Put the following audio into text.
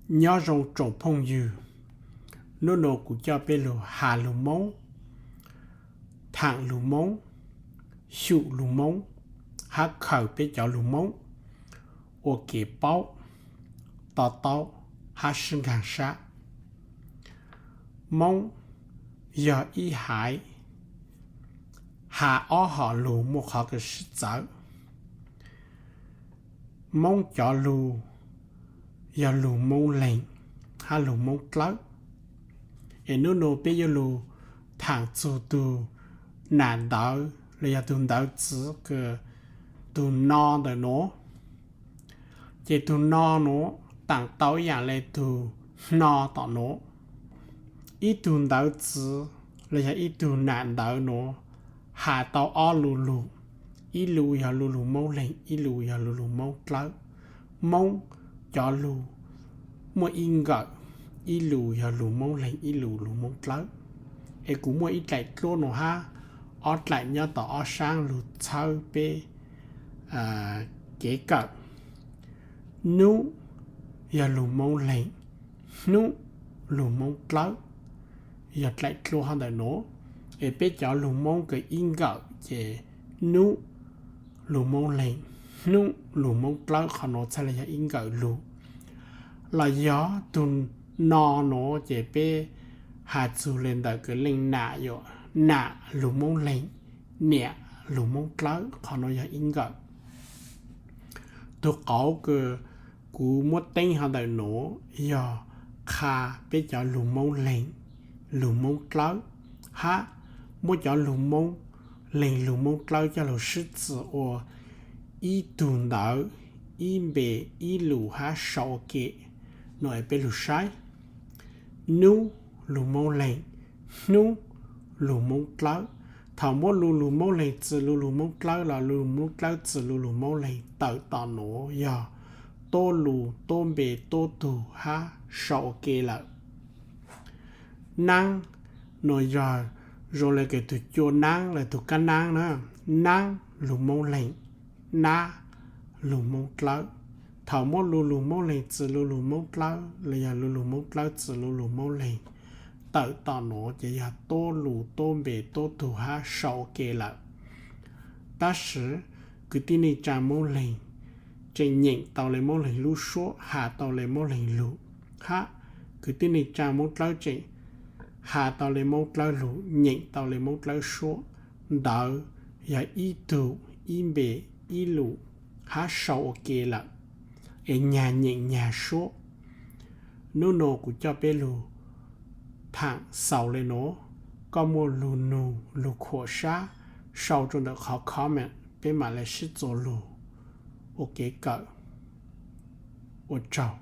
Nyob zoo tsoom phooj ywg, hnub no kuv coj peb lug has lug Moob, thaam lug Moob, xyum lug Moob, hab khaws peb cov lug Moob ua kev paub, to taub hab sib nkaag sab. Moob yog ib haiv has ob hom lug muaj qhov kws sib txawv. Moob cov lug yog lug Moob Leeg hab lug Moob Dlawb. Es hnub no peb yuav lug thaam txug tug nam ntawv los yog tug ntawv txiv kws tug no ntawm nuav. Ces tug no nuav taam tau ib yaam le tug hno tom nuav. Ib tug ntawv txiv los yog ib tug nam ntawv nuav has tau ob lu lug, ib lu yog lu lug Moob Leeg, ib lu yog lu lug Moob Dlawb. Moob cov lug muaj ib nkawm, ib lu yog lug Moob Leeg, ib lu lug Moob Dlawb. Es kuv muaj ib dlaim dluab nuav hab ob dlaim nyob tom ob saab lug txhawb peb kev kawm. Nub yog lug Moob Leeg, hnub lug Moob Dlawb, yog dlaim dluab hov ntawm nuav. Es peb cov lug Moob kws ib nkawm ces nub lug Moob Leeg, hnub lug Moob Dlawb, qhov nuav txhaj le yog ib nkawm lug. Los yog tug no nuav ces peb has txug le ntawm kws leej nam yuav nam lug Moob Leeg, niam lug Moob Dlawb, qhov nuav yog ib nkawm. Tug qauv kws kuv muab teeb hov ntawm nuav yog qha peb cov lug Moob Leeg, lug Moob Dlawb, hab muab cov lug Moob Leeg lug Moob Dlawb coj lug sib txwm ua ib tug ntawv, ib npe, ib lus hab sau ua ke. Nuav es peb lug saib. Nub lug Moob Leeg, hnub lug Moob Dlawb. Thaum muab lu lug Moob Leeg txwm lu lug Moob Dlawb los lu lug Moob Dlawb txwm lu lug Moob Leeg tawm tom nuav yog tuab lu, tuab npe, tuab tug hab sau ua ke lawm. Naab, nuav yog zoo le kws tug cua naab los tug kab naab na. Naab lug Moob Leeg, nab lug Moob Dlawb. Thaum muab lu lug Moob Leeg txwm lu lug Moob Dlawb los yog lu lug Moob Dlawb txwm lu lug Moob Leeg tawm tom nuav ces yog tuab lu, tuab npe, tuab tug hab sau ua ke lawm. Tab sis kwv tij neej tsaa Moob Leeg tseem nyeem tau le Moob Leeg lub suab, has tau le Moob Leeg lug, hab kwv tij neej tsaa Moob Dlawb tseem has tau le Moob Dlawb lug, nyeem tau le Moob Dlawb suab. Ntawv yog ib tug, ib npe, ib lus hab sau ua ke lawm, es nyag nyeem nyag suab. Nub nua kuv coj peb lug thaam xaus le nuav, koj muaj lug nug lug khuam sab sau rua ntawm qhov comment, peb mam le sib txuas lug ua kev kawm. Ua tsaug.